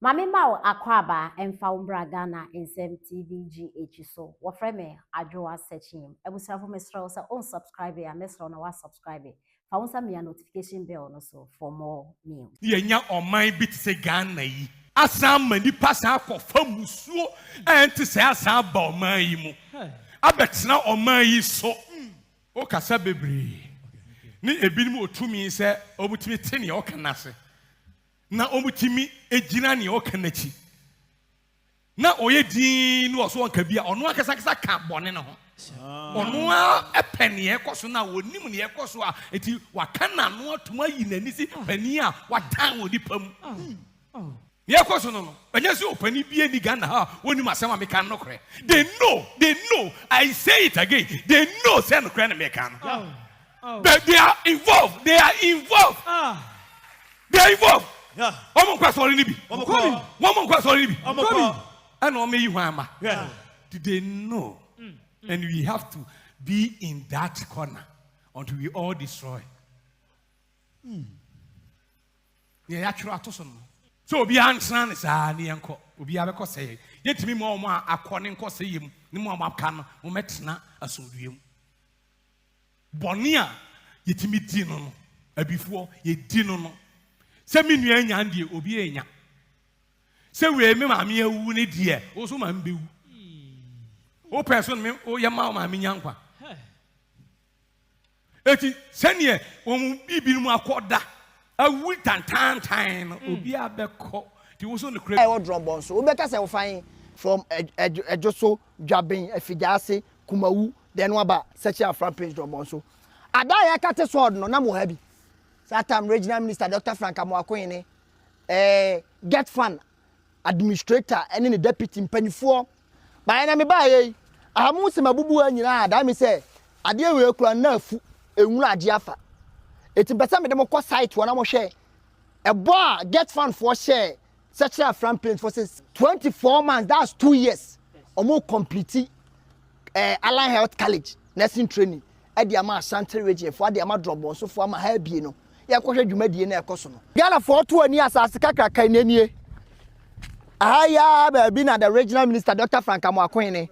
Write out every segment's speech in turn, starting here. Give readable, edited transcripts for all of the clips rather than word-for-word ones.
Maame ma wo akwaaba mfa wo mbra Ghana Nsɛm TV GH so. Wɔfrɛ me Adwoa Sekyim. Abusuafo, mesrɛ wo sɛ unsubscribe a, mesrɛ wo na wasubscribe. Fa wo nsa mia notification bell no so for more news. Yɛnya ɔman bi te sɛ Ghana yi asan ma nipa san akɔfa musuo a ɛnte sɛ asan aba ɔman yi mu abɛtena ɔman yi so. Wokasa bebree ne ebinom wɔ tumi sɛ ɔmutumi te nea ɔka n'ase na ɔmutumi gyina nea ɔka n'akyi na ɔyɛ dinn ne ɔso ɔnka bi a ɔno akasakasa ka bɔne no ho. Ɔno a ɛpɛ nea ɛkɔ so na wɔnim nea ɛkɔ so a, eti waka n'ano atum ayi n'ani si panin a watan wɔ nipa mu. Nea ɛkɔ so no, ɛnyɛ sɛ ɔpanin bi ani Ghana ha a wɔnim asɛm a meka no nokorɛ. They know, they know. I say it again, they know sɛ nokorɛ na meka no, but they are involved, they are involved, they are involved. Wɔn nkɔ asɔre ni bi, wɔn nkɔ asɔre ni bi, ɛna wɔn yi hwan ama. Do they know? And we have to be in that corner until we all destroy. Nea yɛatwerɛ ato so no sɛ obiara ntena ne saa ne yɛnkɔ, obiara bɛkɔ sɛ yɛntumi mu a wɔn a akɔ ne nkɔ sɛ yɛ mu ne mu a wɔaka no wɔmɛtena asomdue mu. Bɔne a yɛtumi di no, abifoɔ yɛdi no sɛ me nua nya deɛ, obi anya sɛ wei me maame awu ne deɛ, wo so maame bɛwu. Wopɛ so no me woyɛ ma wo maame nya nkwa. Eti sɛneɛ wɔn mu bibinom akɔ da awu tantantan no, obiara bɛkɔ nti wo so ne kura. Ɛwɔ Drɔbɔn so, wobɛka sɛ wofan from Ɛdwo so, Dwaben, Afigyaase, Kumawu, then waba Sɛkyi Afram Plains Drɔbɔn so. Ada a yɛka sod no na mo ha bi saa time, Regional Minister Dr Frank Amoakohene, GETFund administrator ɛne ne deputy, mpanyifoɔ baayɛ na mebaayɛ yi. Ahamu sɛ mabubu ha nyinaa daa mi sɛ adeɛ wei kura na afu enwunu agye afa. Eti mpɛ sɛ mede mo kɔ site hɔ na mo hwɛ ɛbɔ a GETFund foɔ hyɛ Sɛkyerɛ Afram Plains for say 24 months, that's 2 years, ɔmo complete Allied Health College nursing training ɛde ama Ashanti Region fo, ade ama Drɔbɔnso fo, ama ha abie no. Yɛkɔhwɛ dwumadie na ɛkɔ so no. Ghanafoɔ to ani asase kakraka yi n'anie aha yi ara baabi na the Regional Minister Dr Frank Amoakohene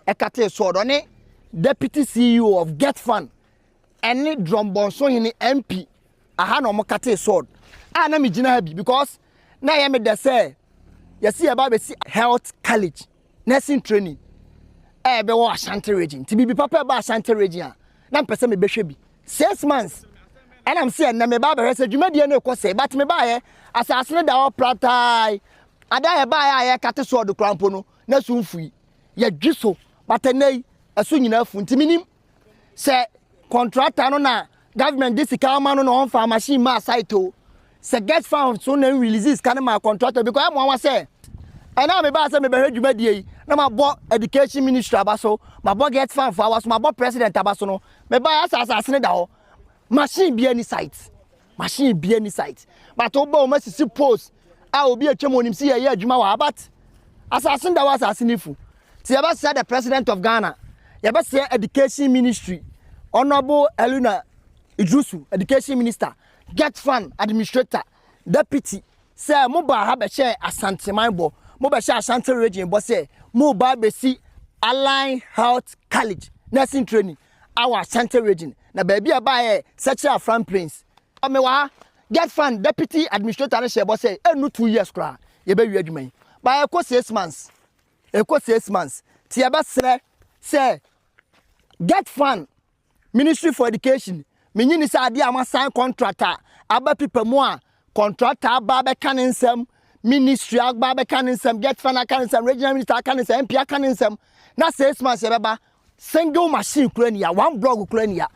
ɛkate soɔ ɔne Deputy CEO of GETFund ɛne Drɔmbɔnso hene MP. Aha na ɔmo kate sword a na megyina ha bi because na ɛyɛ me dɛ sɛ yɛsi yɛba abɛsi health college nursing training a ɛbɛwɔ Ashanti Region. Nti biribi papa ɛba Ashanti Region a, na mpɛ sɛ mebɛhwɛ bi. 6 months ɛnam sɛ ɛnɛ meba abɛhwɛ sɛ dwumadie no rekɔ sɛ, but mebaayɛ, asase no da hɔ pratae. Ada yɛbaayɛ a yɛkate sword kora mpo no na so mfui yɛdwi so, but ɛnɛ yi ɛso nyinaa fu. Nti menim sɛ contractor no na government de sika ama no na ɔmfa machine maa site o, sɛ GETFund so na release sika no ma contractor, because ɛmo awa sɛ ɛna mebaa sɛ mebɛhwɛ dwumadie yi na mabɔ Education Ministry aba so, mabɔ GETFund fo aba so, mabɔ President aba so no, mebaa asa asase no da hɔ, machine bia ni site, machine bia ni site, but wobɛ wɔn asisi post a obi atwam onim si yɛyɛ adwuma wɔ ha, but asase no da hɔ, asase no fu. Ti yɛbɛsrɛ the President of Ghana, yɛbɛsrɛ Education Ministry, Honourable Haruna Iddrisu, Education Minister, GETFund administrator, deputy, sɛ mo ba ha bɛhyɛ Asanteman bɔ, mo bɛhyɛ Ashanti Region bɔ sɛ mo ba bɛsi Allied Health College nursing training awɔ Ashanti Region, na baabi a baayɛ Sɛkyerɛ Afram Plains. Mewɔ ha, GETFund deputy administrator no hyɛ bɔ sɛ ɛnu 2 years koraa yɛbɛwie adwuma yi. Baayɛ kɔ 6 months, ɛkɔ 6 months. Ti yɛbɛsrɛ sɛ GETFund, Ministry for Education, menyi ni sɛ adeɛ a ma sign contract a aba pipa mu a, contractor aba abɛka ne nsɛm, ministry aba abɛka ne nsɛm, GETFund aka ne nsɛm, Regional Minister aka ne nsɛm, MP aka ne nsɛm, na 6 months yɛbɛba, single machine kura ni ya, one block kura ni ya,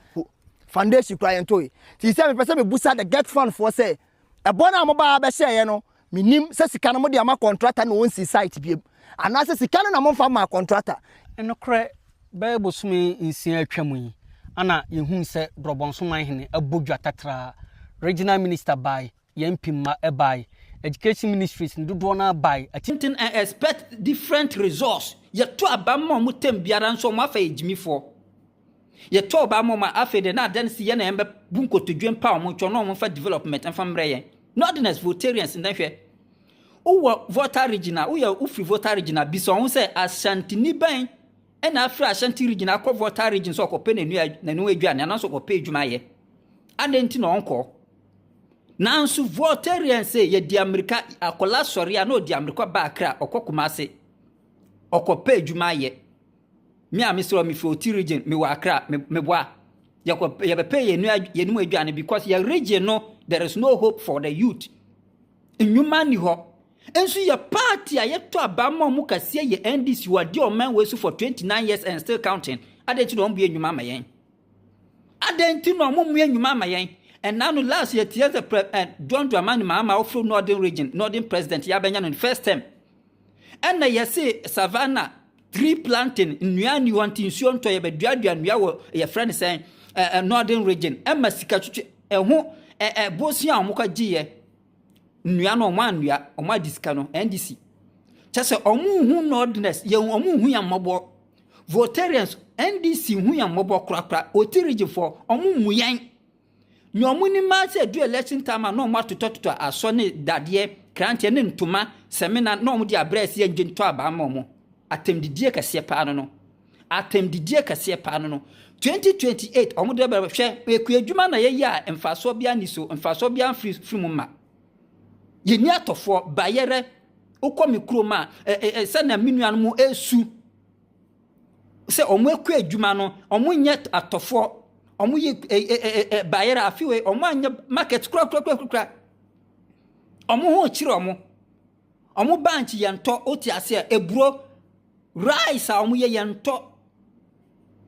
foundation kura yɛn to yi. Ti sɛ mepɛ sɛ mebusa the GETFund foɔ sɛ ɛbɔ no a mobaa bɛhyɛeɛ no, menim sɛ sika no mode ama contractor na ɔnsi site biem, anaasɛ sika no na momfa ma contractor. Nokorɛ, bɛyɛ bosome 6 atwa mu yi ana yɛhu sɛ Drɔbɔnsoman hene abɔ dwa tatraa. Regional Minister bae, yɛn mpimma bae, Education Ministries no dodoɔ no abae ati. And expect different results. Yɛto aba ma ɔmo tɛm biara nso, ɔmo afa yɛ gyimifoɔ. Yɛto aba ma ɔmo a, afei de na adan si yɛn na yɛn bɛ bu nkotodwe mpa ɔmo twɛ na ɔmo fa development mfa mmerɛ yɛn. Northerners, Voltarians, ndɛ hwɛ. Wowɔ Volta region a, woyɛ wofiri Volta region a, bisa wo ho sɛ Ashantini bɛn na afiri Ashanti region akɔ Volta region sɛ ɔkɔpɛ n'anu aduane anaasɛ ɔkɔpɛ adwuma ayɛ. Adɛn nti na ɔnkɔ? Nanso Voltarian sɛ yɛdi amirika, akwadaa sɔre a na ɔdi amirika ba Accra, ɔkɔ Kumasi, ɔkɔpɛ adwuma ayɛ. Me a mesrɛ mefiri Oti region, mewɔ Accra, meboa. Yɛkɔ yɛbɛpɛ yɛn yɛn mu aduane because yɛ region no there is no hope for the youth. Nnwuma ni hɔ. Nso yɛ party a yɛtɔ aba ma ɔmo kɛseɛ yɛ NDC wɔ adi ɔman wei so for 29 years and still counting. Adɛn nti na ɔmo bue nnwuma ama yɛn? Adɛn nti na ɔmo mmue nnwuma ama yɛn? Ɛna no last yɛ tie sɛ pre John Dramani Mahama ɔfiri Northern Region, Northern President yɛabɛnya no first term. Ɛna yɛse Savannah tree planting nnua ni hɔ nti nsuo ntɔ yɛbɛduadua nnua wɔ yɛfrɛ no sɛn Northern Region ɛma sika twitwi ɛho ɛ ɛ bosia a wɔn kɔ gyeeɛ nnua no wɔn annua wɔn adi sika no NDC kyɛ sɛ wɔn hu Northerners yɛn wɔn hu yɛn mmɔbɔ. Voltarians NDC hu yɛn mmɔbɔ korakora. Oti Region foɔ wɔn mu yɛn nea wɔn nim ara sɛ du election time a na wɔn atotɔtotɔ asɔ ne dadeɛ kranteɛ ne ntoma sɛmina na wɔn de abrɛ ɛsi yɛn gye ntɔ aba ama wɔn. Atɛmdidie kɛseɛ paa no atɛmdidie kɛseɛ paa no 2028 wɔn de bɛrɛ hwɛ ekua adwuma na yɛyɛ a mfasoɔ bi ani so mfasoɔ bi amfiri firi mu ma yɛni atɔfoɔ bayɛrɛ wokɔ mi kurom a ɛ ɛ sɛnea mi nuanom esu sɛ wɔn ekua adwuma no wɔn nyɛ atɔfoɔ wɔn yɛ ɛ ɛ ɛ bayɛrɛ afiwe wɔn anyɛ market korakora wɔn ho kyerɛ wɔn wɔn bankye yɛn tɔ o te aseɛ eburo rice a wɔn yɛ yɛn tɔ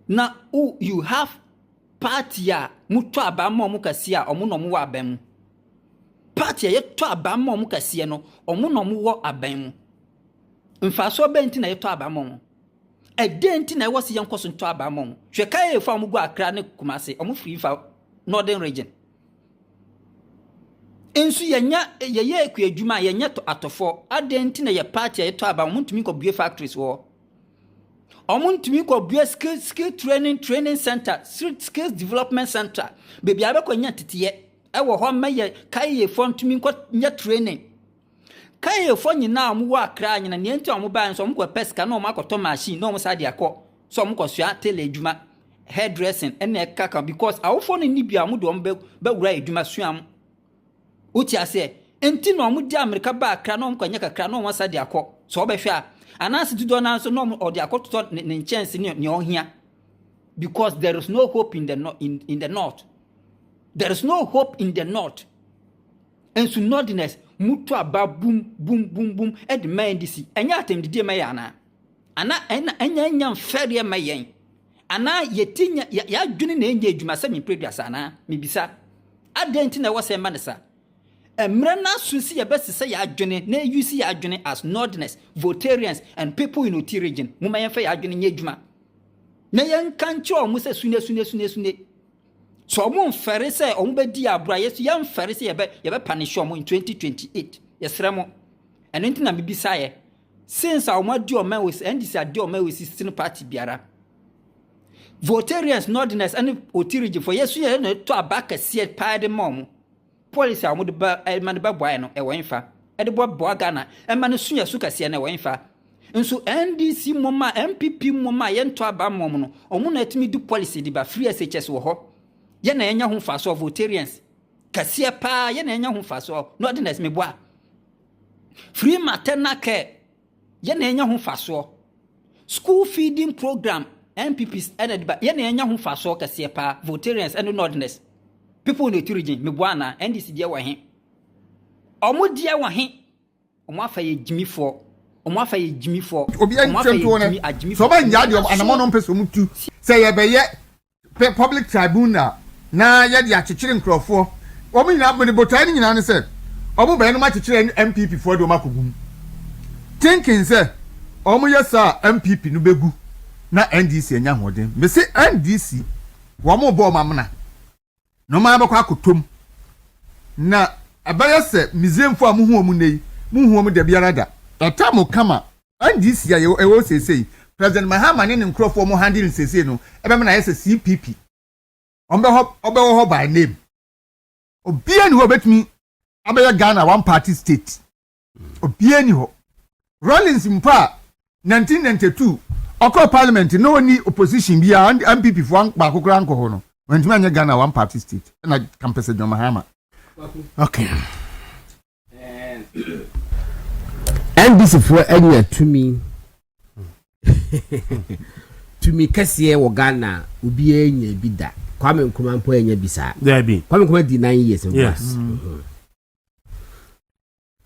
na o you have party a motɔ aba ma wɔn kɛseɛ a wɔn na wɔn wɔ aban mu party a yɛtɔ aba ma wɔn kɛseɛ no wɔn na wɔn wɔ aban mu mfasoɔ bɛn ti na yɛtɔ aba ma wɔn ɛdɛn nti na ɛwɔ sɛ yɛnkɔ so ntɔ aba ma wɔn hwɛ kae fa wɔn gu Accra ne Kumasi wɔn firi fa Northern Region nso yɛnya yɛyɛ ekua adwuma a yɛnyɛ atɔfoɔ adɛn nti na yɛ party a yɛtɔ aba wɔn ntumi nkɔ bue factories wɔ wɔn ntumi nkɔ bue skill training center, skills development center beebi a bɛkɔ nya teteɛ ɛwɔ hɔ mma yɛ kaeyefoɔ ntumi nkɔ nyɛ training. Kaeyefoɔ nyinaa a wɔwɔ Accra nyina nea nti a wɔn baa nso wɔn kɔ pɛ sika na wɔn akɔtɔ machine na wɔn sa de akɔ so wɔn kɔ sua tailor adwuma, hairdressing ɛna ɛka ka because awofoɔ no ni bi a wɔn de wɔn bɛ bɛwura adwuma sua mo wote aseɛ nti na wɔn di amirika ba Accra na wɔn kɔ nyɛ kakra na wɔn asa de akɔ so ɔbɛhwɛ a anaasɛ dodoɔ naa nso na wɔn ɔde akɔtotɔ ne nkyɛnse ne nea ɔhia because there is no hope in the no in the north. There is no hope in the north. Nso northerners mutu aba bum bum bum bum ɛde ma NDC ɛnyɛ atɛmdidie ma yɛ anaa ana ɛna ɛnyɛ nya mfɛreɛ ma yɛn anaa yɛti nya yɛadwene na ɛnyɛ adwuma sɛ mempere duasa anaa mebisa adɛn nti na ɛwɔ sɛ ɛma ne sa mmerɛ no aso si yɛbɛsesa yɛadwene na ɛyu si yɛadwene as northerners, Voltarians and people in Oti Region. Momma yɛmfa yɛadwene nyɛ adwuma na yɛnka nkyerɛ ɔmo sɛ sune sune sune sune sɛ ɔmo mfɛre sɛ ɔmo bɛdi aboro a yɛso yɛmfɛre sɛ yɛbɛ yɛbɛpunish ɔmo in 2028. Yɛsrɛ mo ɛno nti na mebisaeɛ since a ɔmo adi ɔman wɔ NDC adi ɔman wɔ sisi no party biara Voltarians, northerners ɛne Oti Region fo yɛso yɛ na ɛtɔ aba kɛseɛ paa de ma ɔmo policy a wɔde ba ɛma no bɛboa yɛ no ɛwɔ nfa ɛde bɔ boa Ghana ɛma no so yɛ so kɛseɛ no ɛwɔ nfa nso NDC mmom a NPP mmom a yɛntɔ aba mmom no ɔmo na ɛtumi di policy de ba free SHS wɔ hɔ yɛn na yɛnya ho mfasoɔ. Voltarians kɛseɛ paa yɛn na yɛnya ho mfasoɔ. Northerners meboa free maternal care yɛn na yɛnya ho mfasoɔ. School feeding program NPP ɛna de ba yɛn na yɛnya ho mfasoɔ kɛseɛ paa. Voltarians ɛne northerners, people in the Oti Region meboa ana NDC deɛ wɔ he ɔmo deɛ wɔ he ɔmo afa yɛ gyimifoɔ ɔmo afa yɛ gyimifoɔ. Obi ɔmo afa ntwɛm yɛ to ne gyimi agyimifoɔ. Sɛ ɔba nya deɛ anamɔ no mpɛ sɛ ɔmo tu sɛ yɛbɛyɛ public tribunal na yɛde akyekyere nkurɔfoɔ wɔn nyinaa mene botae no nyinaa ne sɛ ɔmo bɛyɛ no ma akyekyere NPP foɔ de ɔmo akɔgu mu thinking sɛ ɔmo yɛ saa NPP no bɛgu na NDC anya ahoɔden. Mesi NDC wɔn bɔ ɔmo amena na ɔmo abɛkɔ akɔtɔm na ɛbɛyɛ sɛ museumfoɔ a muhu wɔn nne yi muhu wɔn da biara da ɛta mo kama. NDC a ɛwɔ seesei President Mahama ne ne nkurɔfoɔ mo handle seesei no ɛbɛma na ayɛ sɛ CPP ɔmo bɛ hɔ ɔbɛwɔ hɔ by name obiara ni hɔ obetumi abɛyɛ Ghana one party state. Obiara ni hɔ. Rawlings mpo a 1992 ɔkɔɔ parliament na ɔni opposition biara, NPP foɔ baako koraa nkɔ hɔ no, wɔntumi anyɛ Ghana one party state ɛna kampɛsɛ John Mahama. Okay. NDC foɔ anya tumi tumi kɛseɛ wɔ Ghana, obiara nya bi da. Kwame Nkrumah mpo anya bi saa. Dabi. Kwame Nkrumah di 9 years mpo. Yes.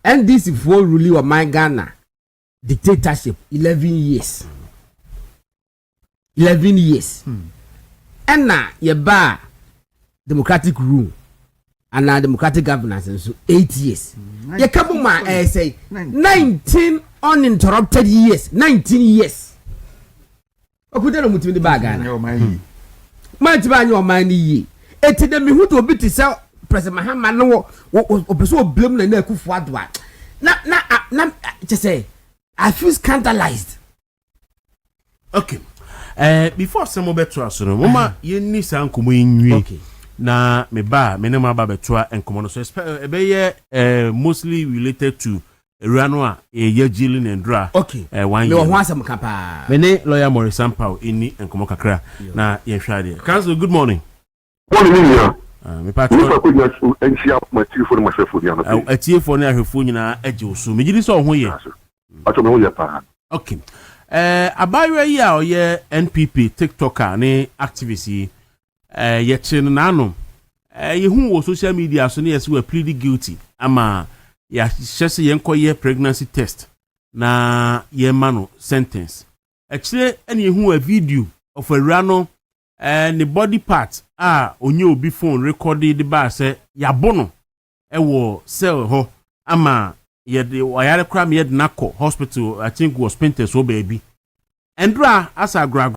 NDC foɔ rule ɔman Ghana dictatorship 11 years, 11 years. Ɛna yɛbaa democratic rule anaa democratic governance nso 8 years. Yɛka bɔ mu a, ɛyɛ sɛ 19 uninterrupted years, 19 years. Okuta na mutumi de baa Ghana maa ti baa nyɛ ɔman ni yie. Eti de mihu de obi te sɛ President Mahama no wɔ wɔ ɔpɛ sɛ ɔblame na na Akufo Addo a na kyɛ sɛ I feel scandalized. Okay. Before sɛ mobɛtoa so no, moma yɛnni saa nkɔmmɔ yi nwie. Na me ba a me ne mo aba bɛtoa nkɔmmɔ no so, ɛbɛyɛ mostly related to ewura no a yɛyɛ gyili ne ndora. One mewɔ year ho no. Asɛm ka paa. Me ne lawyer Maurice Ampaw ɛni nkɔmmɔ kakra na yɛhwɛ adeɛ. Council, good morning. Wọ́n ní nìyà. Mepa Nípa kó nyina nhyia ma tiefoɔ ne ma hwɛfoɔ ni anɔpɛ. Atiefoɔ ne ahwɛfoɔ nyinaa agye wo so. Megye di sɛ ɔho yɛ. Atɔ mi ho yɛ paa. Okay. Abaayewa yi a ɔyɛ NPP TikToker ne activist yi, yɛkyerɛ no n'ano. Yɛhu wɔ social media so ne yɛsɛ wɔ plead guilty ama yɛahyɛ sɛ yɛnkɔyɛ pregnancy test na yɛma no sentence. Akyire ɛne yɛhu a video of awura no ne body part a onye obi phone record de baa sɛ yɛabo no ɛwɔ cell hɔ ama yɛde ɔyare koraa ma yɛde no akɔ hospital, I think wɔ Spintex hɔ baabi. Ɛndora asa agorɔ.